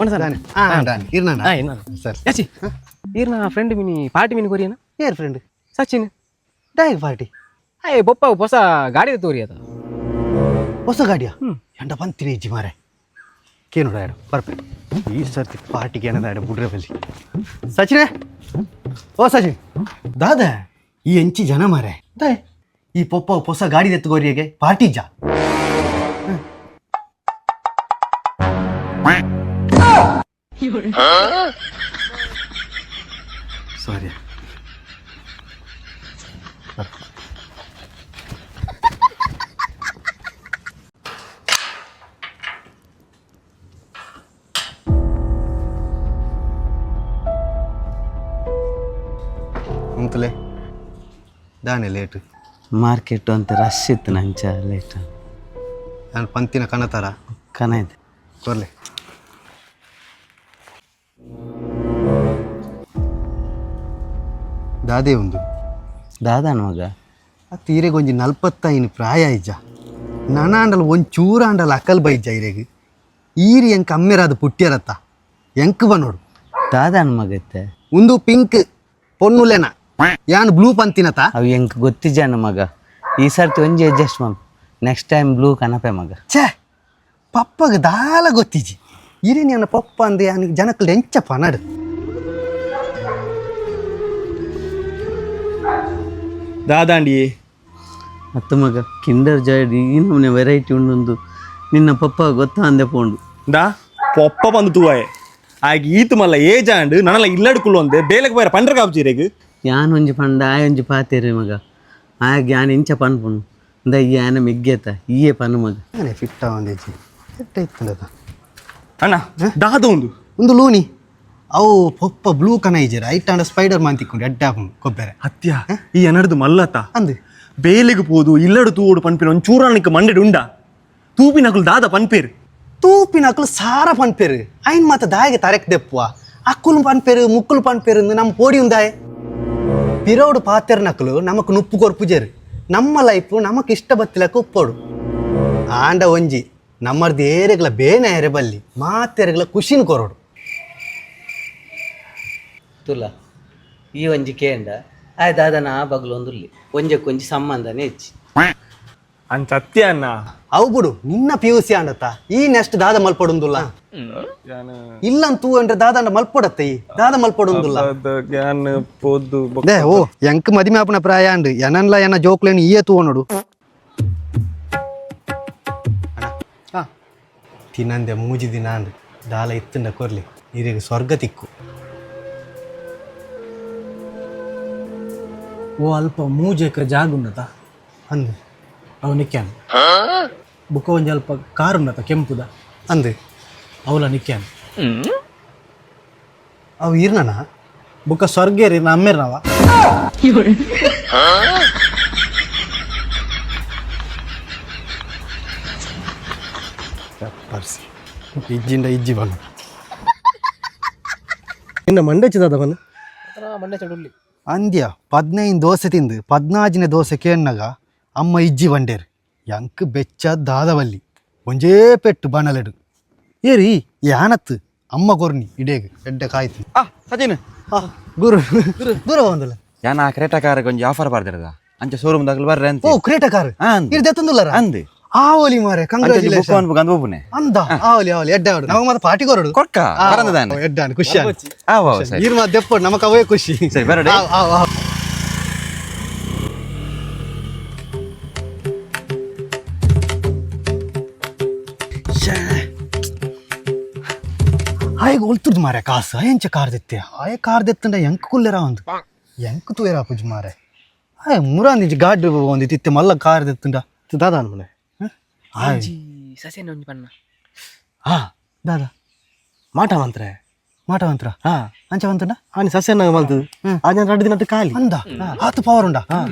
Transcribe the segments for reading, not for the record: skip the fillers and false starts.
ಒಣಸನ. ದಾನೆ ಇರ್ನ. ಆ, ಇರ್ನ. ಸರಿ. ಯಾಚಿ, ಈರ್ನ ಫ್ರೆಂಡ್ ಮಿನಿ ಪಾರ್ಟಿ ಮಿನಿ ಕೊರಿಯನ? ಏರ್ ಫ್ರೆಂಡ್? ಸಚಿನ್. ದಾಯ್ ಪಾರ್ಟಿ? ಅಯ್ಯ, ಬೊಪ್ಪ ಹೊಸ ಗಾಡಿ ತೋರಿ ಅದ. ಹೊಸ ಗಾಡಿಯಾ? ಎಂಡ ಬಂತೀನಿ ಇಜ್ಜಿ ಮಾರೆ. ಕೇನೋಡ ಯಾರು ಬರ್ಪೆ. ಈ ಸರ್ತಿ ಪಾರ್ಟಿಗೆ ಏನದ ಎಡ ಬುಡ್ರೆ ಬಲ್ಲಿ. ಸಚಿನೇ, ಓ ಸಚಿನ್, ದಾದ ಈ ಎಂಚಿ ಜನ ಮಾರೆ? ದಾಯ್ ಈ ಪೊಪ್ಪ ಹೊಸ ಗಾಡಿ ಎತ್ತುಗೋರಿಗೆ ಪಾರ್ಟಿ ಇಜ್ಜಾ? ಸಾರಿ. ಅಂತಲೇ ದಾನೆ ಲೇಟ್? ಮಾರ್ಕೆಟ್ ಅಂತ ರಶ್ ಇತ್ತು, ನಂಚ ಲೇಟ್. ನಾನು ಪಂತಿನ ಕಣತಾರ. ಕನ ಇದೆ. ಕೊರ್ಲೆ. ದಾದೆ ಒಂದು? ದಾದಾನ ಮಗ? ಆ ತೀರೆಗೆ ಒಂಜಿ 45 ಪ್ರಾಯ ಇಜ್ಜ ನನಾಂಡಲ ಒಂದ್ ಚೂರಾಂಡಲ ಅಕಲ್ ಬೈಜ್ಜ ಇರೆಗ್. ಈರಿ ಎಂಕ್ ಅಮ್ಮೆರಾದ ಪುಟ್ಟಿಯರತ್ತ ಎಂಕ್ ಬನ್ನೋಡು. ದಾದಾನ ಮಗ ಇತ್ತೆ? ಒಂದು ಪಿಂಕ್ ಪೊನ್ನುಲೆನ, ಯಾನ್ ಬ್ಲೂ ಪಂತಿನತ. ಅವು ಎಂಕ್ ಗೊತ್ತಿಜ್ಜಾನ ಮಗ. ಈ ಸರ್ತಿ ಒಂಜಿ ಅಡ್ಜಸ್ಟ್ ಮಲ್ಪ, ನೆಕ್ಸ್ಟ್ ಟೈಮ್ ಬ್ಲೂ ಕನಪೆ ಮಗ. ಛೇ, ಪಪ್ಪಗೆ ದಾಲ ಗೊತ್ತಿಜ್ಜಿ. ಇರಿ ನನ್ನ ಪಪ್ಪ ಅಂದೆ ಯಾನ್ ಜನಕ್ಕಲ್ ಎಂಚಪ್ಪ ನಡು. ದಾದಾಂಡಿ. ಅತ್ತ ಮಗ, ಕಿಂಡರ್ ಜಾಯ್ ಈ ನಮೂನೆ ವೆರೈಟಿ ಉಂಡೊಂದು ನಿನ್ನ ಪಪ್ಪ ಗೊತ್ತಾ ಅಂದೆ ಪೋಂಡು. ದಾ ಪೊಪ್ಪ ಬಂದು ತೂವಾಯೆ ಆಗ ಈತು ಮಲ್ಲ ಏಜ್ ಆಂಡ್ ನನಲ ಇಲ್ಲಡ್ಕುಲ್ಲು ಅಂದೆ ಬೇಲೆಗೆ ಪೋಯರ ಪಂಡ್ರ ಕಾಪ್ಜೀರೆಗ್. ಯಾನ್ ಒಂಜಿ ಪಂಡ ಆಯ್ ಒಂಜಿ ಪಾತೇರಿ ಮಗ. ಆಗ ಯಾನ್ ಇಂಚ ಪನ್ಪುನು ಇಂದ ಈ ಆನ ಮಿಗ್ಗೇತ ಈಯೆ ಪನ್ನು ಮಗ. ನಾನೇ ಫಿಟ್ ಆವಂದಿಜ್ಜಿ, ಫಿಟ್ ಇತ್ತಂದದ. ಅಣ್ಣ, ದಾದ ಉಂದು? ಒಂದು ಲೂನಿ ಅವು. ಪೊಪ್ಪ ಬ್ಲೂ ಕನ ಇಜ್ಜೆರ್ ಐಟ್ ಆಂಡ ಸ್ಪೈಡರ್ ಮಾನ್ ತಿಕ್ಕೊಂಡು ಎಡ್ಡೆ ಆಪುಂಡು ಕೊಬ್ಬೆರೆ. ಅತ್ಯ, ಈ ಎನಡ್ದು ಮಲ್ಲತ. ಅಂದು. ಬೇಲೆಗೆ ಪೋದು ಇಲ್ಲಡು ತೂವೋಡು ಪನ್ಪಿನ ಒಂದ್ ಚೂರಾಣಿಕ ಮಂಡೆಡ್ ಉಂಡ? ತೂಪಿನಕುಲು ದಾದ ಪನ್ಪೇರು? ತೂಪಿನಕುಲು ಸಾರ ಪನ್ಪೇರು. ಐನ್ ಮಾತ ದಾಯಿಗೆ ತರೆಕ್ ದೆಪ್ಪುವ? ಅಕ್ಕುಲು ಪನ್ಪೇರು, ಮುಕ್ಕುಲು ಪನ್ಪೇರು ಅಂದ್ ನಮ್ಮ ಪೋಡಿ ಉಂದಾಯೆ. ಪಿರೋಡು ಪಾತೆರ್ನಕುಲು ನಮಕ್ ನುಪ್ಪು ಕೊರ್ಪುಜೆರು. ನಮ್ಮ ಲೈಫ್ ನಮಕ್ ಇಷ್ಟ ಬತ್ತಿಲಕ್ಕ ಉಪ್ಪೋಡು. ಆಂಡ ಒಂಜಿ ನಮ್ಮರ್ದು ಏರೆಗ್ಲ ಬೇನೆ ಏರೆ ಬಲ್ಲಿ, ಮಾತೆರೆಗ್ಲ ಖುಷಿನ ಕೊರೋಡು. ತುಲ ಈ ಒಂಜಿ ಕೇಂಡ ಆಯ್ ದಾದನ ಆ ಬಗ್ಲೊಂದುಲ್ಲಿ ಒಂಜಕ್ಕೊಂಜಿ ಸಂಬಂಧನೇ ಹೆಚ್ಚಿ. ಅಂಚ ಅತ್ಯ ಅಣ್ಣ. ಅವು ಬಿಡು, ನಿನ್ನ ಪಿ ಯು ಸಿ ಆಂಡತ್ತ, ಈ ನೆಕ್ಸ್ಟ್ ದಾದ ಮಲ್ಪೊಡುಂದುಲ್ಲ? ಇಲ್ಲ ತೂ ಅಂದ್ರೆ ದಾದಾಂಡ ಮಲ್ಪೊಡತ್ತ, ಈ ದಾದ ಮಲ್ಪೊಡುಂದುಲ್ಲ? ಪೋದು. They ಓ ಎಂಕ್ ಮದಿಮೆ ಆಪುನ ಪ್ರಾಯ ಅಂಡ್ ಎನನ್ಲ ಎನ್ನ ಜೋಕ್ಲೇನು ಈಯೆ ತೂವನೋಡು. ತಿನ್ನಂದೆ ಮೂಜಿ ದಿನ ಅಂಡ್. ದಾಲ ಇತ್ತಂಡ ಕೊರ್ಲಿ, ನೀರಿಗೆ ಸ್ವರ್ಗ ತಿಕ್ಕು. ಓ ಅಲ್ಪ 3 ಎಕರೆ ಜಾಗ ಉಂಡತ? ಅಂದು. ಅವು ನಿಕ್ಯಾನ್. ಬುಕ್ಕ ಒಂಜಿ ಅಲ್ಪ ಕಾರ್ ಉಂಡತ ಕೆಂಪುದ? ಅಂದು. ಅವಲ ನಿಕ್ಯಾನ್. ಅವು ಇರ್ನನ? ಬುಕ್ಕ ಸ್ವರ್ಗೇರಿ ಅಮ್ಮೇರ್ ನಾವ. ಪರ್ಸಿ ಇಜ್ಜಿಂಡ ಇಜ್ಜಿ ಬಣ್ಣ. ನಿನ್ನ ಮಂಡೆ ಬನ್ನ. ಮಂಡೆ ಚಡುಲ್ಲಿ. ಅಂದ್ಯ, 15 ದೋಸೆ ತಿಂದು 14ನೇ ದೋಸೆ ಕೇಣ್ಣಗ ಅಮ್ಮ ಇಜ್ಜಿ ಬಂಡೇರು. ಎಂಕ್ ಬೆಚ್ಚ ದಾದವಲ್ಲಿ ಒಂಜೇ ಪೆಟ್ಟು ಬಣಲೆಡು. ಏರಿ ಯಾನತ್ತು ಅಮ್ಮ ಕೊರ್ನಿ ಇಡೇಗ್ ಎಡ್ಡೆ ಕಾಯ್ತು. ಆ ಸಚಿನ್. ಗುರು ಗುರು ಬಂದಲ್ಲ. ಯಾನ ಆ ಕ್ರೇಟಾ ಕಾರ್ ಒಂಜಿ ಆಫರ್ ಬರ್ದಿರದ, ಅಂಚ ಶೋರೂಮ್ ದಾಗಲು ಬರ್ರೆ ಅಂತ. ಓ, ಕ್ರೇಟಾ ಕಾರ್? ಹಾ, ಅಂದ್. ಇರ್ ದೆತ್ತೊಂದುಲ್ಲರ? ಅಂದ್. ಆವಲಿ ಮಾರೆ. ಅಂಚ ಬುಕ್ ಕಂಗ್ರಾಚುಲೇಷನ್. ಅನ್ಬೇಕು ಅಂದ್ ಒಬ್ಬನೇ. ಅಂದ, ಆವಲಿ ಆವಲಿ, ಎಡ್ಡೆ ಆವಡು. ನಮಗ್ ಮತ್ತೆ ಪಾರ್ಟಿ ಕೊರಡು. ಕೊರ್ಕ ಬರಂದದಾನೆ. ಎಡ್ಡಾನು ಖುಷಿ ಆನು. ಆವ್ ಆವ್, ಸರಿ. ಈರ್ ಮಾತ್ ದೆಪ್ಪಡು, ನಮಕ್ ಅವೇ ಖುಷಿ. ಸರಿ, ಬರಡೆ. ಆವ್, ಆವ್, ಆವ್. ಆಯಗ್ ಒಲ್ತುರ್ದು ಮಾರೆ ಕಾಸು? ಎಂಚ ಕಾರ್ ದೆತ್ತೆ ಆಯ? ಕಾರ್ ದೆತ್ತಂಡ ಎಂಕ್ ಕುಲ್ಲೆರ ಒಂದು ಎಂಕ್ ತೂಯರ ಪುಜ್ ಮಾರೆ. ಆಯ ಮುರಾಂದಿಜಿ ಗಾಡ್ ಒಂದು ತಿತ್ತೆ ಮಲ್ಲ ಕಾರ್ ದೆತ್ತಂಡ. ದಾದ ಅನ್ಮನೆ. ಆಯ್. ಸಸೇನ ಒಂಜಿ ಪಣ್ಣ. ಹಾ. ದಾದ? ಮಾಟ ಮಂತ್ರೆ. ಮಾಟ ಮಂತ್ರ? ಹಾ. ಅಂಚ ಮಂತಂಡ? ಆನಿ ಸಸ್ಯನ ಮಲ್ತದು ಆ ಜನ 2 ದಿನ ಖಾಲಿ. ಅಂದ, ಆತು ಪವರ್ ಉಂಡ?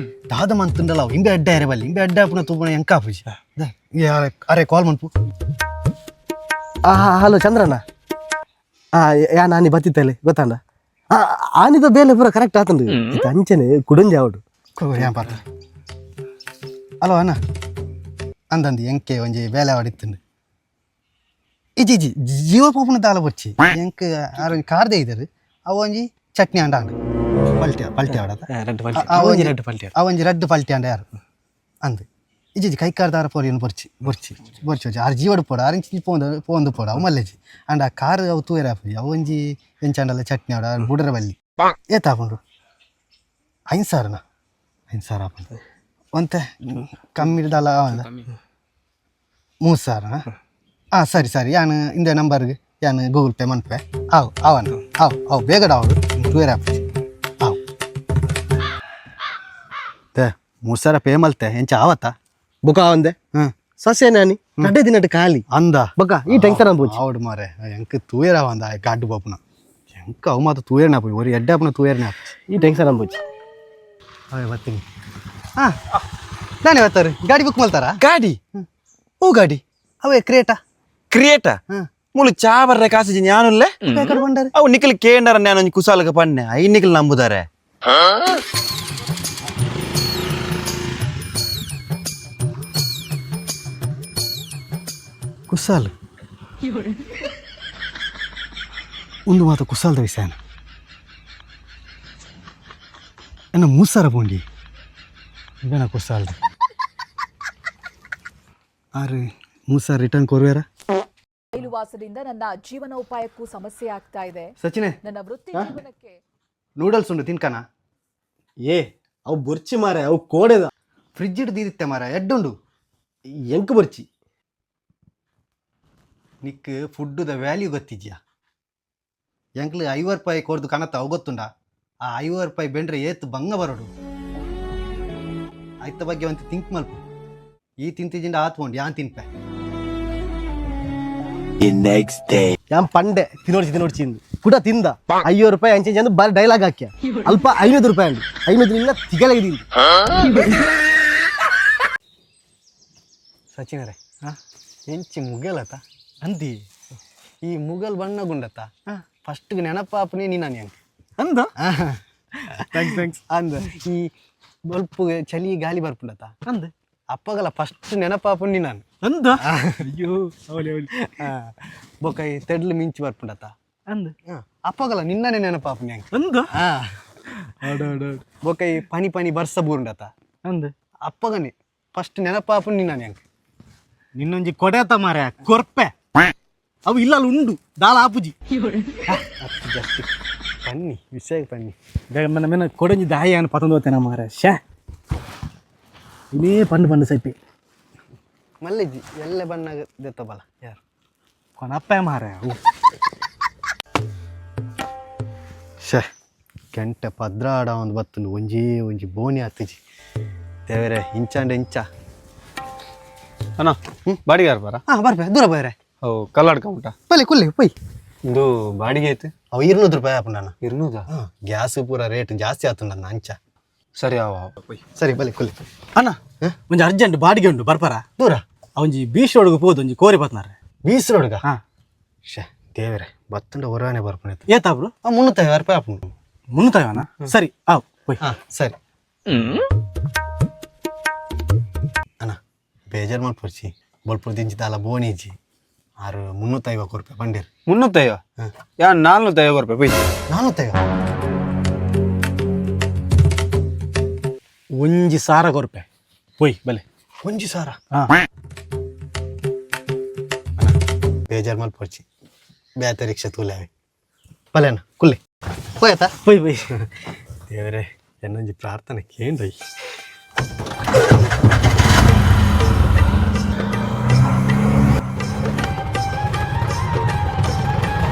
ದಾದ ಮಂತುಂಡಲ ಇಂಬೆ ಅಡ್ಡ ಅರೆ ಬಲ್ಲಿ, ಇಂಬೆ ಅಡ್ಡ ಆಪುನ ತೂಪುನ ಎಂಕ ಆಪುಜಿ. ಅರೆ ಕಾಲ್ ಮನ್ಪು. ಆ ಹಲೋ ಚಂದ್ರಣ್ಣ. ಆ ಯಾ ನಾನಿ ಬತ್ತಿತ್ತಲೆ ಗೊತ್ತಾಂಡ. ಆ ಆನಿದ ಬೇಲೆ ಪೂರ ಕರೆಕ್ಟ್ ಆತಂದು. ಇತ್ತ ಅಂಚನೆ ಕುಡುಂಜಿ ಆವಡು. ಏನ್ ಪಾತ್ರ. ಹಲೋ ಅಣ್ಣ, ಅಂದಂದು ಎಂಕೆ ಒಂಜಿ ಬೇಲೆ ಆಡಿತ್ತುಂಡು. ಇಜ್ಜಿ ಇಜ್ಜಿ, ಜೀವ ಪೋಪುನ ದಾಲ ಬೊರ್ಚಿ. ಎಂಕ್ ಆರ್ ಕಾರ್ ಇದ್ದಾರೆ. ಅವ ಒಂಜಿ ಚಟ್ನಿ ಅಂಡ ಅಂಡ ಪಲ್ಟಿ ಪಲ್ಟಿ ಆಡದ. ರಡ್ಡ್ ಪಲ್ಟಿ. ಒಂಜಿ ರಡ್ಡ್ ಪಲ್ಟಿ. ಆ ಒಂಜಿ ರಡ್ಡ್ ಪಲ್ಟಿ ಅಂಡ ಯಾರು ಅಂದ್. ಇಜ್ಜಿ ಇಜ್ಜಿ, ಕೈಕಾರ್ದಾರ ಪೋರಿಯನ್ನು ಬೊರ್ಚಿ ಬೊರ್ಚಿ ಬೊರ್ಚಿ ಬೊರ್ಚಿ. ಆರ್ ಜೀವಡ್ ಪೋಡ, ಆರ್ ಇಂಚಿ ಪೋಂದು ಪೋಂದು ಪೋಡ. ಅವು ಮಲ್ಲೆಜಿ ಅಂಡ ಆ ಕಾರ್ ಅವು ತೂಯರೆ ಆಪುಜಿ. ಅವು ಒಂಜಿ ಎಂಚಾಂಡಲ ಚಟ್ನಿ ಆಡ ಬುಡರ ಬಲ್ಲಿ. ಏತಾಪುಂಡು? 5,000ನಾ? 5,000 ಆಪುಂಡು. ಒಂತೆ ಕಮ್ಮಿ ದಾಲ? 3,000? ಹಾಂ, ಸರಿ ಸರಿ. ಯಾನ್ ಇಂದ ನಂಬರ್ಗೆ ಯಾನ್ ಗೂಗಲ್ ಪೇ ಮನ್ಪೆ. ಆವು ಅವನ ಆವು ಅವು ಬೇಗ ಆವಡು, ತೂಯರೆ ಆಪುಜಿ. ಆವು ತೆ 3,000 ಪೇ ಮಲ್ತೆ, ಎಂಚ ಆವತ್ತ? ಬೊಕ ಒಂದೆ ಸಸ್ಯ ನಾನಿ ರಡ್ಡೆ ದಿನಟ್ ಖಾಲಿ. ಅಂದ. ಬೊಕ ಈ ಟೆನ್ಷನ್ ಅನ್ಬೋಚಿ. ಆವಡು ಮಾರೆ, ಎಂಕ್ ತೂಯರ ಅಂದ ಗಾಡ್ಡು ಬಾಪುನ. ಎಂಕ್ ಅವು ಮಾತ ತೂಯರ್ನ ಆಪುಜಿ. ಒರಿ ಎಡ್ಡೆ ಆಪುನ ತೂಯರ್ನ ಆಪುಜಿ. ಈ ಟೆನ್ಷನ್ ಅನ್ಬೋಚಿ. ಅವೇ ಬರ್ತೀನಿ. ಹಾಂ, ನಾನೇ ಬರ್ತಾರೆ. ಗಾಡಿ ಬುಕ್ ಮಲ್ತಾರಾ? ಗಾಡಿ? ಓ ಗಾಡಿ? ಅವೇ ಕ್ರೇಟಾ. ಕ್ರಿಯೇಟಾ? ಮುಳು ಚಾ ಬರ್ರೆ ಕಾಸು ಜ್ಞಾನುಲ್ಲೆ. ಕಡೆ ಬಂಡಾರೆ. ಅವು ನಿಖಲ್ ಕೇಂಡರ ನಾನು ಒಂಜಿ ಕುಸಾಲಕ ಪನ್ನೆ, I ನಿಖಲ್ ನಂಬುದಾರೆ. ಕುಸಾಲ್ ಒಂದು ಮಾತು, ಕುಸಾಲ್ದ ವಿಷಯನ ಎನ್ನ 3,000 ಪೋಂಡಿ ಇದನ್ನ ಕುಸಾಲ್ದ. ಆರು 3,000 ರಿಟರ್ನ್ ಕೊರುವೇರ? ಜೈಲುವಾಸದಿಂದ ನನ್ನ ಜೀವನೋಪಾಯಕ್ಕೂ ಸಮಸ್ಯೆ ಆಗ್ತಾ ಇದೆ. ಸಚಿನೆ. ನನ್ನ ವೃತ್ತಿ ಜೀವನಕ್ಕೆ. ನೂಡಲ್ಸ್ ಉಂಡು, ತಿನ್ಕನ. ಏ, ಅವು ಬೊರ್ಚಿ ಮಾರೆ, ಅವು ಕೋಡೆದ. ಫ್ರಿಜ್ ಹಿಡ್ದಿರುತ್ತೆ ಮಾರ, ಎಡ್ಡುಂಡು. ಎಂಕ್ ಬೊರ್ಚಿ. ನಿಕ್ ಫುಡ್ಡುದ ವ್ಯಾಲ್ಯೂ ಗೊತ್ತಿದ್ಯಾ? ಎಂಕ್ಲು 50 ರೂಪಾಯಿ ಕೊಡ್ದು ಕಣತ್ತ ಅವು ಗೊತ್ತುಂಡ? ಆ 50 ರೂಪಾಯಿ ಬೆಂಡ್ರೆ ಏತ್ ಬಂಗ ಬರೋಡು. ಐತ ಬಗ್ಗೆ ಒಂತ ಥಿಂಕ್ ಮಲ್ಪು. ಈ ತಿಂತಿಜಿಂದ ಆತ್ಕೊಂಡು ಯಾನ್ ತಿನ್ಪೆ. ಯಾನ್ ಪಂಡೆ ತಿನ್ನೋಡ್ಚಿ ತಿನ್ನೋಡ್ಚಿ ಇಂದು ಕುಡ ತಿಂದ. 50 ರೂಪಾಯಿ ಅಂಚೆ ಅಂದು ಬಾರಿ ಡೈಲಾಗ್ ಹಾಕ್ಯ. ಅಲ್ಪ 500 ರೂಪಾಯಿ ಅಂಡು 500 ಇಲ್ಲ ತಿಗಲಾಗಿದೆ. ಸಚಿನರೇ, ಎಂಚಿ ಮುಗಲತ್ತ ಅಂತಿ. ಈ ಮುಗಲ್ ಬಣ್ಣ ಗುಂಡತ್ತ, ಫಸ್ಟ್ ನೆನಪಾಪನೇ ನೀನು ಹೆಂಗೆ. ಅಂದ, thanks thanks. ಅಂದ, ಈ ಬಲ್ಪು ಚಳಿ ಗಾಳಿ ಬರ್ಪುಂಡತ್ತ. ಅಂದ. ಅಪ್ಪಗಲ ಫಸ್ಟ್ ನೆನಪಾಪುಂಡಿ ನಾನು. ಅಂದ, ಅಯ್ಯೋ ಅವಲಿ ಅವಲಿ. ಬೊಕ ಈ ತೆಡ್ಲು ಮಿಂಚು ಬರ್ಪುಂಡತ್ತ. ಅಂದ. ಅಪ್ಪಗಲ ನಿನ್ನನೆ ನೆನಪಾಪುನಿ ಹೆಂಗೆ. ಅಂದ. ಬೊಕ ಈ ಪನಿ ಪನಿ ಬರ್ಸ ಬೂರುಂಡತ್ತ. ಅಂದ. ಅಪ್ಪಗನೆ ಫಸ್ಟ್ ನೆನಪಾಪುಂಡಿ ನಾನು ಹೆಂಗೆ. ನಿನ್ನೊಂಜಿ ಕೊಡೆತ ಮಾರೆ ಕೊರ್ಪೆ. ಅವು ಇಲ್ಲ, ಅಲ್ಲಿ ಉಂಡು ದಾಲ ಆಪುಜಿ. ಜಾಸ್ತಿ ಪನ್ನಿ ವಿಷಯ ಪನ್ನಿ. ಬೇಗ ಮೇನ ಕೊಡಂಜಿ ದಾಯಿ ಅನ್ನು ಪತಂದು ಹೋಗ್ತೇನೆ ಮಾರೆ. ಶ್ಯಾ, ಇನ್ನೇ ಪಂಡು ಪಂಡು ಸೈಪಿ. ಮಲ್ಲೆಜ್ಜಿ ಎಲ್ಲ ಬಣ್ಣ ದೆತ್ತಬಲ ಯಾರು. ಕೊನಪ್ಪೆ ಮಾರೆ ಅವು. ಶೇ, ಗಂಟೆ 12 ಒಂದು ಬತ್ತುಂಡು. ಒಂಜಿ ಒಂಜಿ ಬೋನಿ ಆತಿಜಿ. ದೇವರೇ, ಇಂಚಾಂಡ ಇಂಚ. ಅಣ್ಣ, ಬಾಡಿಗೆ ಯಾರು ಬರ? ಹಾಂ, ಬರ್ಬೆ. ದೂರ ಬೈರೆ. ಓ, ಕಲ್ಲಾಡ್ಕ ಉಂಟ. ಬಲೆ ಕುಲ್ಲಿ ಪೊಯ್. ಇದು ಬಾಡಿಗೆ ಐತೆ? ಅವು 200 ರೂಪಾಯಿ ಆಪುಂಡು ಅಣ್ಣ. ಇರ್ನೂದ? ಹಾಂ, ಗ್ಯಾಸ್ ಪೂರ ರೇಟ್ ಜಾಸ್ತಿ ಆತುಂಡು ಅಣ್ಣ ಅಂಚ. ಸರಿ, ಅವ. ಸರಿ, ಬಲೆ ಕುಲ್ಲಿ. ಅಣ್ಣ, ಒಂಜಿ ಅರ್ಜೆಂಟ್ ಬಾಡಿಗೆ ಉಂಡು, ಬರ್ಪರ? ದೂರ. ಒಂಜಿ ಬೀಚ್ ರೋಡ್ಗೆ ಪೋದು ಒಂಜಿ ಕೋರಿ ಪತ್ನಾರೆ. ಬೀಸ್ ರೋಡ್ಗ? ಹಾ. ಶೇ ದೇವರೇ, ಬತ್ತುಂಡ ಹೊರಗನೆ ಬರ್ಪುಂಡು. ಏತಾಬ್ರು? 350 ರೂಪಾಯಿ ಆಪುಂಡು. ಮುನ್ನೂತೈವನ? ಸರಿ, ಆವ್ ಪೊಯ್. ಹಾಂ, ಸರಿ ಅಣ್ಣ. ಬೇಜಾರು ಮಲ್ಪೊರ್ಚಿ, ಬೊಲ್ಪುರ್ ದಿಂಚಿ ದಾಲ ಬೋನಿಜ್ಜಿ. ಆರು 350 ರೂಪಾಯಿ ಬಂಡೀರ್. ಮುನ್ನೂತ್ತೈವ? ಯಾ, 450 ರೂಪಾಯಿ ಪೊಯ್. 450? 1,000 ಕೊರ್ಪೆ, ಪೊಯ್ ಬಲೆ. 1,000? ಹಾ. ಬೇಜಾರು ಮಲ್ಪೊರ್ಚಿ, ಬೇತೆ ರಿಕ್ಷಾ ತೂಲೆ. ಬಲೆ ಅಣ್ಣ, ಕುಲ್ಲಿ ಹೋಯ್ತಾ. ಪೊಯ್ ಪೊಯ್. ದೇವರೇ, എന്നೊಂಜಿ ಪ್ರಾರ್ಥನೆ ಕೇಂದ್ರ.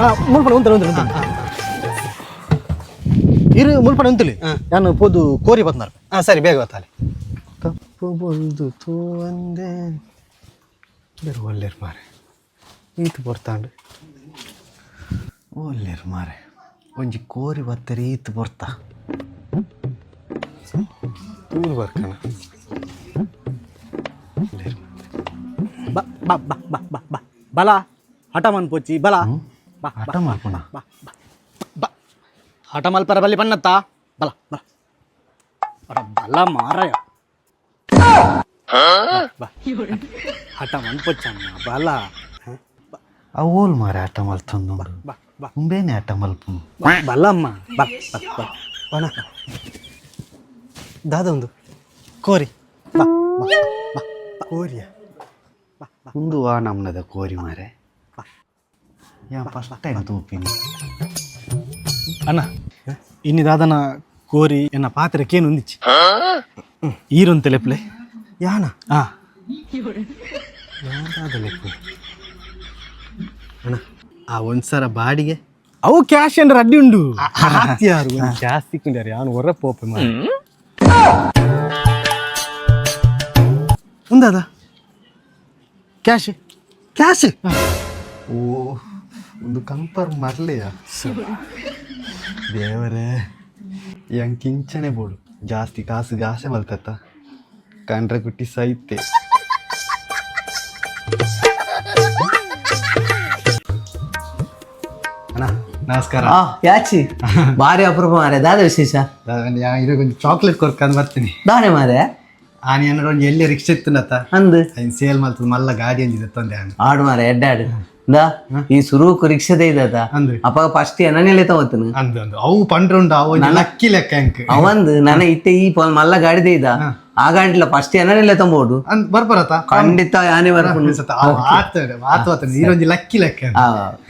ಹಾ, ಮುಲ್ಪಣ ಉಂತಲೆ ಉಂತಲೆ ಉಂತಲೆ ಇರು, ಮುಲ್ಪಣ ಉಂತಲಿ. ನಾನು ಪೋದು ಕೋರಿ ಬತ್ನಾರ್. ಹಾಂ, ಸರಿ, ಬೇಗ ಗೊತ್ತಾಲೆ. ತಪ್ಪು ಬೊಲ್ದು ತೂ ಒಂದೇ ಬೇರೆ ಒಲ್ಲೇರು ಮಾರೆ. ಈತು ಬೊರ್ತಾಂಡು ಒಲ್ಲೇರು ಮಾರೆ. ಒಂಜಿ ಕೋರಿ ಬತ್ತರಿ, ಈತು ಬೊರ್ತ ತೂದು ಬರ್ಕಣ. ಬಾ ಬಾ ಬಾ ಬಾ ಬಾ ಬಾ, ಬಲ ಹಠ ಮನ್ಪೊಚ್ಚಿ ಬಲ ಬಾ. ಹಠ ಮಾಡ್ಕೊಣ. ಬಾ ಬಾ ಬಾ, ಹಠ ಮಲ್ಪರ ಬಲ್ಲಿ ಬಣ್ಣತ್ತಾ. ಬಲ ಬಲ ಅಡ ಬಲ ಮಾರಾಯ, ಬಾ. ಹಠ ಮನ್ಪೊಚ್ಚಮ್ಮ, ಬಲ. ಅವೋಲ್ ಮಾರೆ ಆಟ ಮಲ್ತೊಂದು ಉಂಬೇನೆ ಆಟ ಮಲ್ಪು. ಬಲ್ಲಮ್ಮ, ಬಾ ಬಾ. ಬಣ ದಾದ ಒಂದು ಕೋರಿ, ಬಾ ಬಾ ಬಾ. ಕೋರಿಯ ಒಂದು ವಾ ನಮ್ಮನದ ಕೋರಿ ಮಾರೆ. ಯಾ ಫಸ್ಟ್ ಟೈಮ್ ತೂಪಿನಿ. ಅಣ್ಣ, ಇನ್ನಿ ದಾದನ ಕೋರಿ ಎನ್ನ ಪಾತ್ರೆ ಕೇನು ಒಂದಿಚ್ಚಿ ಈರೊಂತೆ ಲೆಪ್ಲೆ. ಯಾನ? ಹಾ. ಲೆಪ್ಪು ಅಣ್ಣ, ಆ ಒಂದ್ಸರ ಬಾಡಿಗೆ. ಅವು ಕ್ಯಾಶ್ ಏನ್ರ ಅಡ್ಡಿ ಉಂಡು ಯಾರು ಜಾಸ್ತಿ ಕುಂಡ್ಯಾರ ಯಾನು ಹೊರ ಪೋಪೆ ಮಾರ. ಉಂದಾದ? ಕ್ಯಾಶ್. ಕ್ಯಾಶ್? ಓ, ಒಂದು ಕನ್ಫರ್ಮ್ ಮರ್ಲಿಯ ದೇವರೇ. ಯಂಗ್ ಕಿಂಚನೆ ಬೋಡು, ಜಾಸ್ತಿ ಕಾಸು ಗಾಸೆ ಮಲ್ತತ್ತ ಕಂಡ್ರೆ ಕುಟ್ಟಿ ಸೈತೆ. ಅಣ್ಣ, ನಮಸ್ಕಾರ. ಆ ಯಾಚಿ, ಭಾರಿ ಅಪರೂಪ ಮಾರೆ, ದಾದ ವಿಶೇಷ? ಇದು ಕೊಂಚ ಚಾಕ್ಲೇಟ್ ಕೊರ್ಕಂದು ಬರ್ತೀನಿ. ದಾನೆ ಮಾರೆ? ಆನೆ ಏನಾರ ಒಂದು ಎಲ್ಲಿ ರಿಕ್ಷಾ ಇತ್ತು ಅಂದು. ಸೇಲ್ ಮಾಡ್ತದೆ, ಮಲ್ಲ ಗಾಡಿ ಅಂದಿದೆ ತಂದೆ ಆನೆ. ಆಡು ಮಾರೆ, ಎಡ್ಡಾಡು. ಇಂದಾ, ಈ ಸುರೂಕು ರಿಕ್ಷಾದ ಇದ್ದದ. ಅಂದು. ಅಪ್ಪ ಫಸ್ಟ್ ಎಣ್ಣೆಲೆ ತಗೋತನು. ಅಂದು ಅಂದು, ಅವು ಪಂಡ್ರುಂಡು, ಅವು ಒಂಜಿ ಲಕ್ಕಿ ಲೆಕ್ಕ ಅಂಕ್. ಅವಂದು ನನ್ನ ಇತ್ತೆ ಈ ಮಲ್ಲ ಗಾಡಿದೆ ಇದ್ದ, ಆ ಗಾಡಿಲ ಫಸ್ಟ್ ಎಣ್ಣೆಲೆ ತಂಬೋದು. ಅಂದ್ ಬರ್ಬರತ್ತ? ಖಂಡಿತ ಯಾನೇ ಬರ್ಪುನು. ಆತಡೆ ಆತು ಆತ, ನೀರೊಂಜಿ ಲಕ್ಕಿ ಲೆಕ್ಕ. ಆ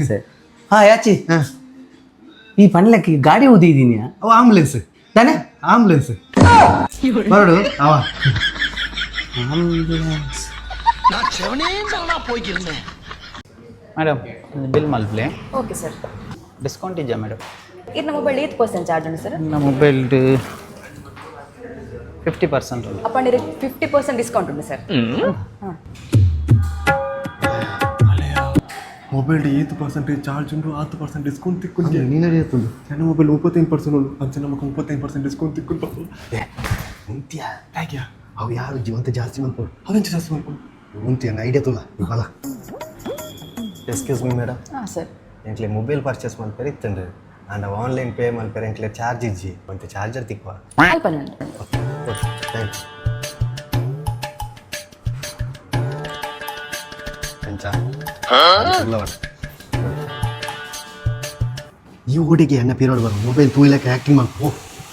ಸರಿ. ಹಾ ಯಾಚಿ, ಈ ಪಣ್ಲಕ್ಕಿ ಗಾಡಿ ಊದಿದ್ದೀನಿ. ಅವು ಆಂಬುಲೆನ್ಸ್. ತಾನೆ? ಆಂಬುಲೆನ್ಸ್ ಬರಡು ಅವ. ಮೇಡಮ್, ಬಿಲ್ ಮಲ್ಪ್ಲೆ. Okay sir. Discount ಇದೆಯಾ ಮೇಡಮ್? ಇದು ನಮ್ಮ ಮೊಬೈಲ್ 8% ಚಾರ್ಜ್ ಉಂಟು ಸರ್. ನಮ್ಮ ಮೊಬೈಲ್ 50% ಉಂಟು. ಅಪ್ಪ, 50% ಡಿಸ್ಕೌಂಟ್ ಉಂಟು ಸರ್. ಮೊಬೈಲ್ 8% ಚಾರ್ಜ್ ಉಂಟು, 6% ಡಿಸ್ಕೌಂಟ್ ತಿಕ್ಕೊಂಡು. ನೀನು. ನನ್ನ ಮೊಬೈಲ್ 35% ಉಂಟು, ಅಂಚೆ ನಮಕ್ 35% ಡಿಸ್ಕೌಂಟ್ ತಿಕ್ಕೊಂಡು. ಉಂತಿಯ ಅವು ಯಾರು ಜೀವಂತ ಜಾಸ್ತಿ ಮಲ್ಪೋಡು. ಅವೆಂಚ ಜಾಸ್ತಿ ಮಾಡ್ಕೊಂಡು? ಉಂತಿಯ ಐಡಿಯಾ ತುಲ ಬಲ. Excuse me madam. ಹಾಂ ಸರ್. ಎಂಕ್ಲೆ ಮೊಬೈಲ್ ಪರ್ಚೇಸ್ ಮಲ್ಪೆರೆ ಇತ್ತಂಡ್ರಿ, and online pay ಮಲ್ಪೆರೆ ಎಂಕ್ಲೆ ಚಾರ್ಜ್ ಇಜ್ಜಿ, ಮತ್ತೆ ಚಾರ್ಜರ್ ತಿಕ್ವ? ಅಲ್ಪ ಉಂಟು. Okay, thank you. ಎಂಚ ಈ ಹುಡುಗಿ ಎಣ್ಣ ಪೀರೋಡ್ ಬರೋ ಮೊಬೈಲ್ ತೂಯ್ಲಕ್ಕ ಆ್ಯಕ್ಟಿಂಗ್ ಮಾಡ್ಕೊ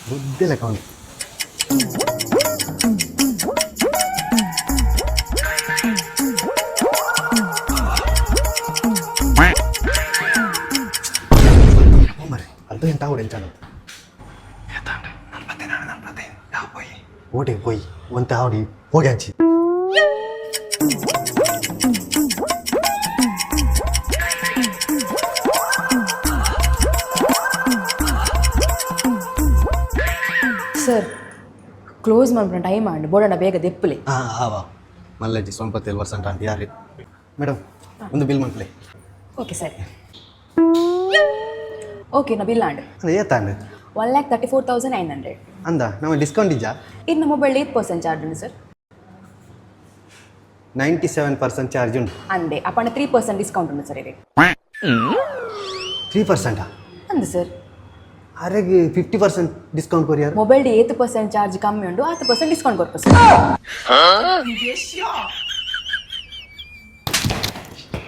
ಬುದ್ಧಿ ಲೆಕ್ಕ ಅವನು. ಮರೆ ಅರ್ಧ ಗಂಟೆ ಆವಡು ಎಂಚ ಓಟೆ ಪೋಯಿ ಒಂತೆ ಆವಡಿ ಹೋಗ್ಯಾಂಚಿ. ಸರ್, ಕ್ಲೋಸ್ ಮಾಡ್ಬಿಟ್ಟು ಟೈಮ್ ಮಾಡಿ ಬೋರ್ಡನ್ನ ಬೇಗ ದೆಪ್ಪಲೆ. ಹಾಂ ಆವಾ ಮಲ್ಲಜ್ಜಿ ಸೊಂಪತ್ತೇಳು ವರ್ಷ ಅಂತ ಯಾರು ಮೇಡಮ್, ಒಂದು ಬಿಲ್ ಮಲ್ಪಲೆ. ಓಕೆ ಸರಿ. ಓಕೆ, ನಾ ಬಿಲ್ ಆಂಡ್. ಅದು ಏತಾಂಡ್? 1,34,900. ಅಂದ, ನಮ್ಮ ಡಿಸ್ಕೌಂಟ್ ಇಜ್ಜಾ? ಇದು ನಮ್ಮ ಮೊಬೈಲ್ 8% ಚಾರ್ಜ್ ಉಂಟು ಸರ್. 97% ಚಾರ್ಜ್ ಉಂಟು. ಅಂದೆ, ಅಪ್ಪಣ 3% ಡಿಸ್ಕೌಂಟ್ ಉಂಟು ಸರ್ ಇದು. 3%? ಅಂದು ಸರ್. ಅರೆಗೆ 50% ಡಿಸ್ಕೌಂಟ್ ಕೊರಿಯರ್. ಮೊಬೈಲ್ 8% ಚಾರ್ಜ್ ಕಮ್ಮಿ ಉಂಟು, 10% ಡಿಸ್ಕೌಂಟ್ ಕೊಡ್ಪ ಸರ್.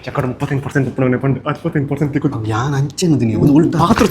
ಚಕ್ಕಡ 35% ಉಪ್ಪು ಪಂಡು 65% ತಿಕ್ಕು. ಯಾನ್ ಅಂಚೆನದು ನೀವು ಒಂದು ಉಲ್ಟಾ. ಪಾತ್ರ.